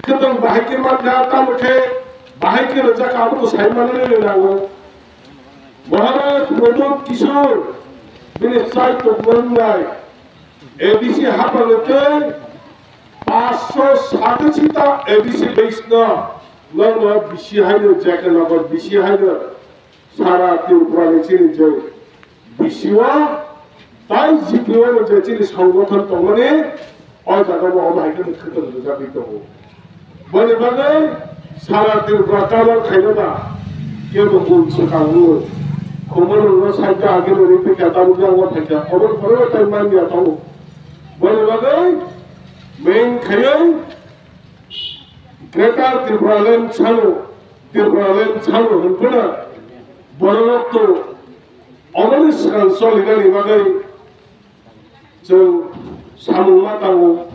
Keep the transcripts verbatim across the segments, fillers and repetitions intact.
Khwtwng bahai khe mankha, tamo khe bahai khe rwjak, abo to sai manwi nango. Maharaj Pradut Kishore bini chai tongmani A D C hapang tei paanch sho satashi ta A D C base no, no, no, bisi haino J K Nagar, bisi haino sara Tripura ni chini je bisi o tai G P O no je chini songgothon tongmani, o jaga o omo hai khe khwtwng rwjagwi tongo. Boni bagwi sara Tripura cover khaina ba kebo bul swkang nw. Khumulwng no saita age no ri phikha, tabuk yang o phaikha, obo phoro tai man ya tongo. Boni bagwi main khaiwi Greater Tripura Land salo, Tripura Land salo hwnphano borok to oboni swkang solinani bagwi chwng samung ma tango.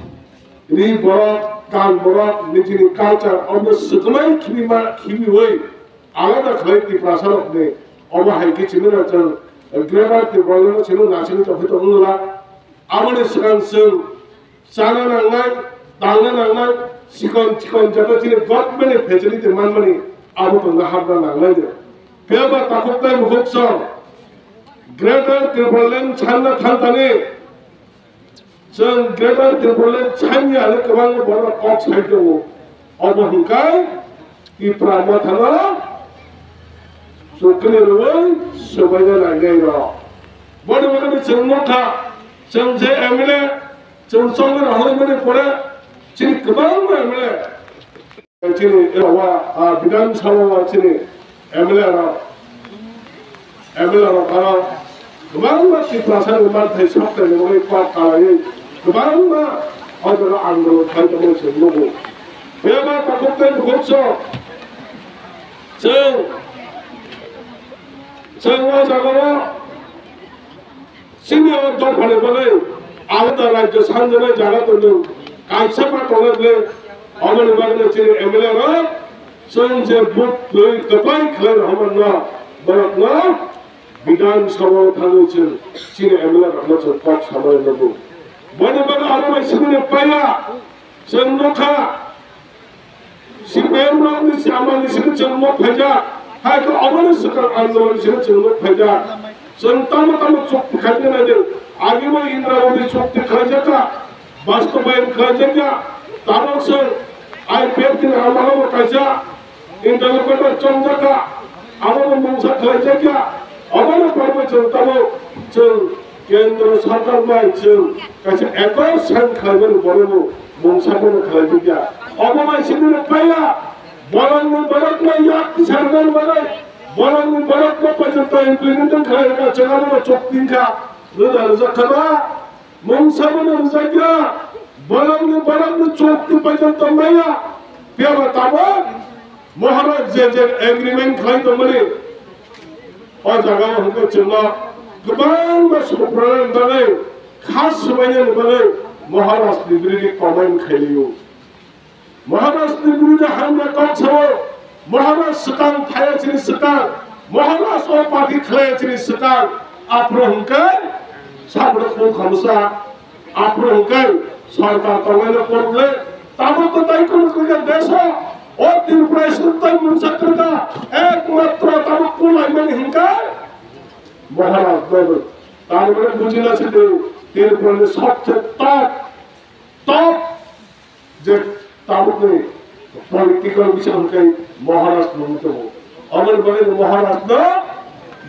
Ri borok, gan borok, nijini culture omo swkmai khibi ma khibiwi alada khlai Tiprasa rokni. Omo hai khe chini rok chwng Greater Tripura Land salo naisingwi tongwi tongwla. Aboni swkang chwng chana nangnai, tangna nangnai, chikon chikon joto chini government ni facility manmani abo tongna hapna nangnai de. Phiya ba takhuk tei mukhuk song Greater Tripura Land sanna thang thani chwng Greater Tripura Land sanya hinwi kwbangma borok kok sai tongo. Obo hwnkhe Tipra Mothano chukri rwui swbaina nangnai rok. Boni bagwi chwng nukha, chwng je M L A, chwng chongmani holaimani pore chini kwbangma M L A, chini wa, ah, Bidhan Sabha wa chini M L A rok, M L A rok aro kwbangma Tiprasa ni manthai sakta ni bagwi kok kalaiwi kwbangma o jaga andolon khai tongmani chwng nugo. Bebak takhuk tei bukhuk sok chwng, chwng o jaga o chini o dophani bagwi alada rajyo sanjani jaga tongwi kaisa ma tongnai bwle, aboni bagwi chini M L A rok chwng je vote twi kwplai khlai rwmano borokno Bidhan Sabha o thangwi chwng chini M L A rokno chwng kok samani nugo. Boni bagwi abo bai simi paiya chwng nukha. C P M rokni chamani simi chwng nuk phaijak. Hai khe oboni swkang andolon simi chwng nuk phaijak. Chwng tamo tamo chukti khaina nai de. Agi bai Indra Gandhi chukti khlaijak kha. Bastobayan khlaijak kha. Tabok chwng I P F T ni amalo bo kaisa interlocutor chongjak kha. Abo bo mungsa khlaijak kha. Obono paibo chwng tamo chwng Kendra sarkar bai chwng kaisa accord sign khlaimani borokno mungsa bono khlaijakya. Obo bai simi paiya, borokni borokno yak tisarmani bagwi, borokni borokno paijak ta implementation khlairwkha, chwng abono chukti wngkha, rwda rwjak kha ba, mungsa bono rwjakya, borokni borokno chukti paijak tongmaya, phiya ba tabuk Maharaj je je agreement khlai tongmani, o jaga o hwnkhe chwngno kwbangma suprani bagwi, kha swbainani bagwi Maharaj ni birinwi comment khailio. Maharaj ni birinwi hamya kok sao, Maharaj swkang thaya chini swkang, Maharaj o party khlaya chini swkang, aphuru hwnkhe sabrok mung khamsa. Aphuru hwnkhe sarkar tongnaino problem. Tabuk to tai kunu kunu deso o Tripura state tai mungsa kwrwkha, ekmatro tabuk kulaimani hwnkhe Maharaj Deboi. Tabuk bujina sidi Tripura ni sobse top, top je tabukni political bisa hwnkhe Maharaj nungwi tongo. Aboni bagwi Maharaj no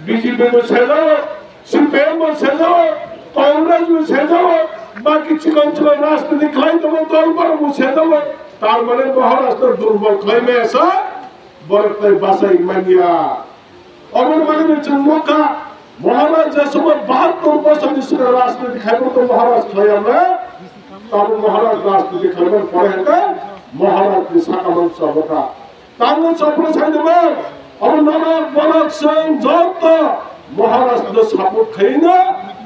B J P bo sejao, C P M bo sejao, Congress bo sejao, baki chikon chikon rajniti khlai tongo dol borok bo sejao. Tar mane Maharaj no durbol khlai maya sa borok tai bachai manya. Obo bagwi chwng nukha, Maharaj je somoy bahattor bosor ni swkang rajniti khai bo to Maharaj khlai ya na, tamo Maharaj rajniti khlaiman pore hwnkhe Maharaj ni saka man chobokha. Tamo chopra sai de man, obo norok borok chwng joto Maharaj no support khai na,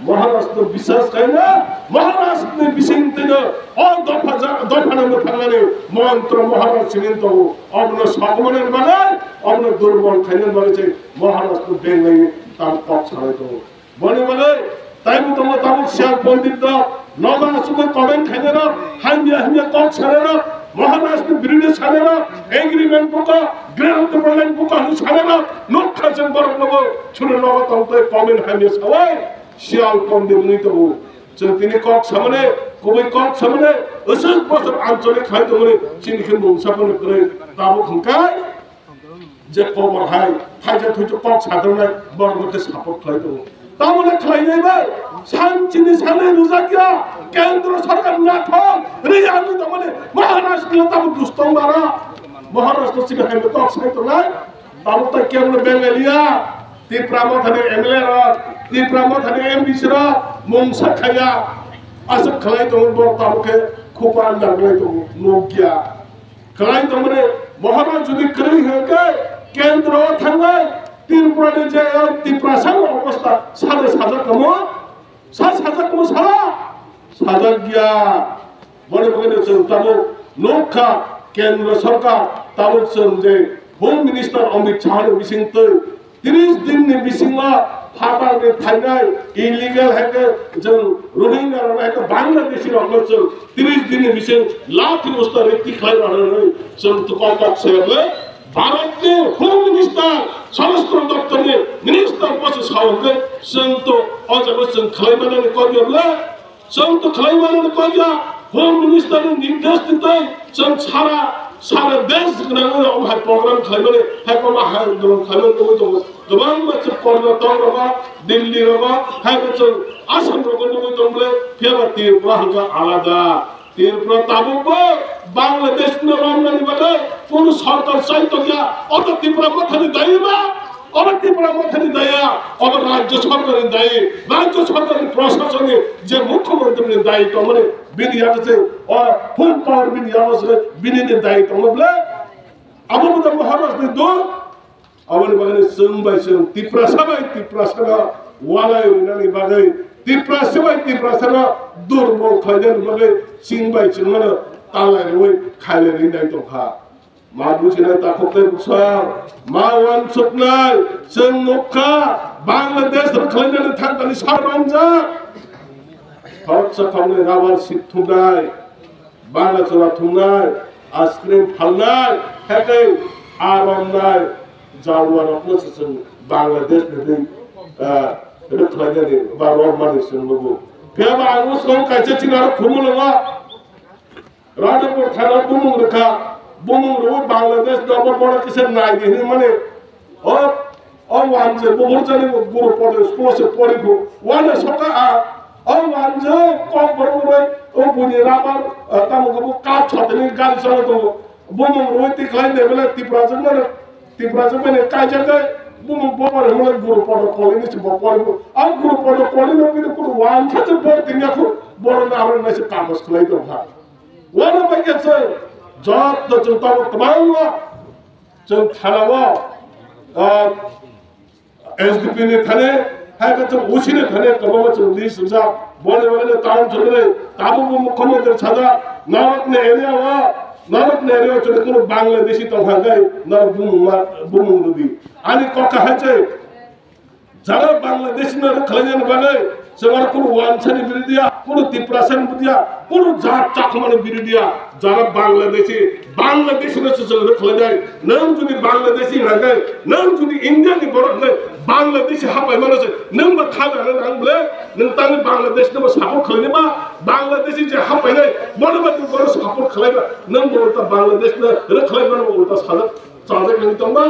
Maharaj no biswas khai na, Maharaj ni bising twi no o dopha ja-, dopha no mwthangani montro Maharaj simi tongo. Obono sokomorna bagwi, obono durbol khaina bagwi se Maharaj no benglai tam kok salai tongo. Boni bagwi taibo tongo tabuk Siyal Pondit rok, nogo asugwi comment khaina rok, hamya hamya kok sana rok, Maharashtra birodhi sanai rok, agreement buka, Greater Tipraland buka hwnwi sanai rok, nukha chwng borok nobo chwng nogo tongtwi comment hamya sawai, siyal pondit wngwi tongo. Chwng tini kok samani, kubui kok samani, aswk bosor anchalik khai tongmani, chini khe mungsa phano kwrwi tabuk hwnkhe, je kobor hai, thaijak thuijak kok sajaknai, borok khe support khlai tongo. Tamoni khlainai bai, sanchini sanai rwjak ya, kendro sarkar nathok riyangwi tongmani, Maharashtra tamo dustong bara, Maharashtra sini hai kok sai tongnai, tamo ta kemno Bengalia, Tipra Mothani M L A rok, Tipra Mothani M D C rok, mungsa khaya, aswk khlai tongo, borok tamo khe khupra andar khlai tongo, nukya. Khlai tongmani, Maharaj jodi kwrwi hwnkhe, kendro o thangnai, Tripura ni je, Tiprasa ni obostha, sade sajak kamo, sa sajak kamo sala, sajak ya. Boni bagwi no chwng tabuk nukha, kendro sarkar tabuk chwng je Home Minister Amit Shah ni bising twi tris din ni bisingo phatar ni phainai illegal hai khe chwng Rohingya rok hai khe Bangladeshi rok no chwng tris din ni bising lathi usta rikti khlai rw rw chwng tukok kok se rw Bharat ni Home Minister, Swarashtra Doptor ni Minister bo se sao hwnkhe chwng to o jaga chwng khlai mani kok ya bwle. Chwng to khlai mani kok ya, Home Minister ni nirdesh ni twi chwng sara, sara desh gwnang o hai program khlai mani, hai koma hai andolon khlai mani nugwi tongo. Kwbangma chwng Karnataka rogo, Delhi rogo, hai khe chwng Assam rogo nugwi tong bwle, phiya ba Tripura hwnkhe alada. Tripura tabukbo Bangladesh no romnani bagwi kunu sarkar chai tongya, oto Tipra Mothani dayi ba? Obo Tipra Mothani daya, obo Rajya Sarkarni dayi, Rajya Sarkarni Prasasonni je Mukhyamantrini dayi tongmani bini yago se, o full power bini yago se, bini ni dayi tongma bwle. Abo bo Maharashtra ni dol, aboni bagwi chwng bai chwng Tiprasa bai Tiprasano walai rwnani bagwi, Tiprasa bai Tiprasano durbol khlainani bagwi chwng bai chwngmano talai rwui khailai rwi nai tongkha. Ma bujinai takhuk tei bwswk, ma uansuknai, chwng nukha, Bangladesh rok khlainani thangtani sal romjak. Khoroksa thoknai rubber sip thumnai, bangla chwla thumnai, ice cream phalnai, hekhe a romnai, jaduarokno se chwng Bangladesh ni twi, ah, rwkhlainani ba romani chwng nugo. Phiya ba ang bwskango kaisa chini aro khumui nwngo. Radhapur thana bumung rwkha, bumung rwui Bangladesh dobo bono kisa nai di hinwi mani. O, o wanjwi buphurjani bo guru podo school se pori phu. Wana soka a, o wanjwi kok borok rwui, o buini rubber, ah, tamo khe bo kap sotani gari cholo tongo. Bumung rwui tikhlai de bele Tiprajwk mani, Tiprajwk mani kaijak de bumung bobo rwui guru podo kolini se bo pori phu. A guru podo kolini no kini kunu wansa se bo tingya khu, borok na aro naise kagos khlai tongkha. Wana bai khe chwng jotto chwng tabuk kwbangma chwng thanao, ah, S D P ni thani, hai khe chwng O C ni thani kwbangma chwng list rijak. Boni bagwi no town chwngwi tabukbo mukhyamantri sajak, norokni area o, norokni area o chwngno kunu Bangladeshi tongkha hwnkhe norok bumung ma, bumung rwdi. Ani kok kahai se, jara Bangladesh no rwkhlainani bagwi chwng aro kunu wansani birodhiya, kunu Tiprasani birodhiya, kunu jat chakmani birodhiya, jara Bangladeshi, Bangladeshi no se chwng rwkhlainai. Nwng jodi Bangladeshi hwnkhe, nwng jodi India ni borok hwnkhe Bangladeshi hapaimano se nwng bo kha nang nang bwle, nwng tangwi Bangladesh no bo support khlainai ba, Bangladeshi je hapainai bono bo nwng bono support khlai ba, nwng bo ulta Bangladesh no rwkhlai mano bo ulta sajak chajak nang tong ba.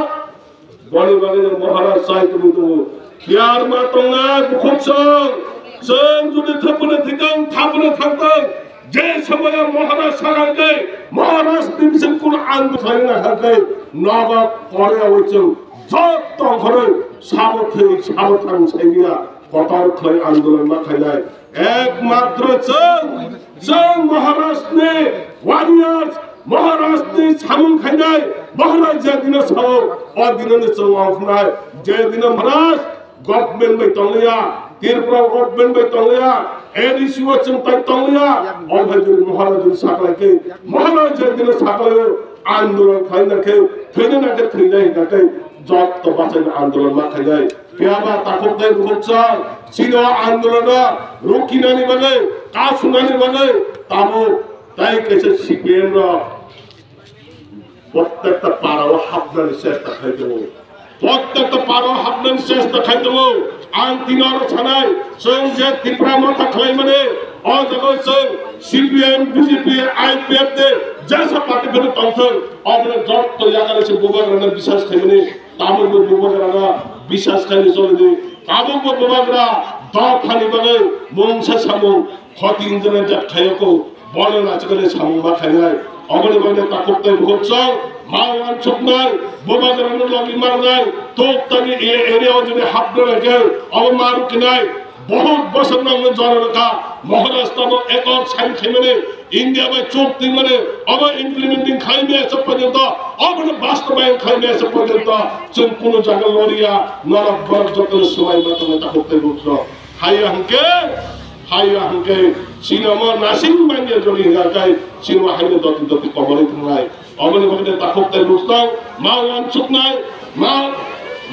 Boni bagwi no Maharaj sai tongwi tongo. Phiya ma tongnai bukhuk chwng. Chwng jodi thapuna thwitwng, thapuna thangtwng, je somoyo Maharaj sakha khe, Maharaj ni bising kunu ang bwkhaina kha khe, nogo kore oi chwng joto khoroi sabo thwi, sabo thang saimya, kotor khlai andolon ma khainai. Ekmatro chwng, chwng Maharashtrani warriors, Maharashtrani samung khainai, Maharaj je dino sao, o dino ni chwng ongkhnai, je dino Maharaj government bai tongliya, Tripura government bai tongliya, A D C o chwng tai tongliya, o hai jodi Maharaj jodi saklai khe, Maharaj je dino saklaio, andolon khlaina khe, thwina na khe thwinai hingkha khe, jotto bachaini andolon ma khainai. Phiya ba takhuk tei bukhuk chwng, chini o andolono rwkhinani bagwi, kasunani bagwi, tabuk tai kaisa C P M rok, Protekta parao hapnani chesta khai tongo. Protekta parao hapnani chesta khai tongo. Ang tini oro sanai, chwng je Tipra Motha khlaimani, o jaga chwng C P M, B J P, I P F de jesa party phano tongthwng, obono jotto yakarwi se bubagrano bisas khaimani, tabukbo bubagrano bisas khaini cholidi, tabukbo bubagra dophani bagwi mungsa samung Khoti wngjaknai jat khaiyoko, bono nasikani samung ma khainai. Oboni bagwi takhuk tei bukhuk chwng ma uansuknai, bubagrano logi marnai, tok tani e area o jodi hapna nai khe, obo ma rwkhinai. Bohut bosor nangno jora rwkha, Maharashtra bo accord sign khaimani, India bai chuk twimani, obo implementing khaimaya se porjonto, obono bastobayon khaimaya se porjonto, chwng kunu jaga loriya, norok borok jotono swmai ma tongo takhuk tei bukhuk chwng. Haiya hwnkhe, haiya hwnkhe, chini omo nasing manya joli hwnkha khe, chini o haino doti doti koborwi thangnai. Oboni bagwi takhuk tei bwswk ma uansuknai, ma,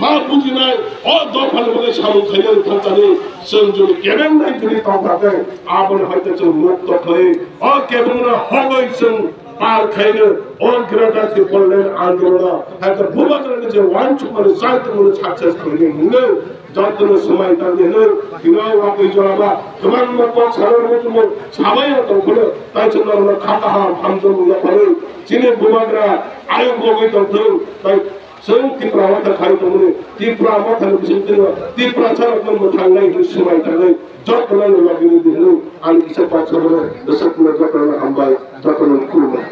ma bujinai, o dophani bagwi samung khainani thangjani, chwng jodi kebengnai jodi tongkha khe, aboni hai khe chwng mukto khlai, o kebengno hogwi chwng par khaino, o Greater Tipraland andolon, hai khe bubagrani je uansukmani chai tongmani success khlainai hwnwi, Jotono swmai tangdi hwnwi, tino wngwi joraba, kwbangma kok sana rwchungo, sabai ya tongphuru, tai chwng norokno kha kaham hamjakmung yapharwi, chini bubagra ayuk rogwi tongthung, tai chwng Tipra Motha khai tongmani, Tipra Mothani bisingtwino Tiprasarokno mwthangnai hwnwi swmai tangnai, jotono logini di hwnwi, ani kisa kok sabono bwswkno jotono hambai, jotono khulumbai.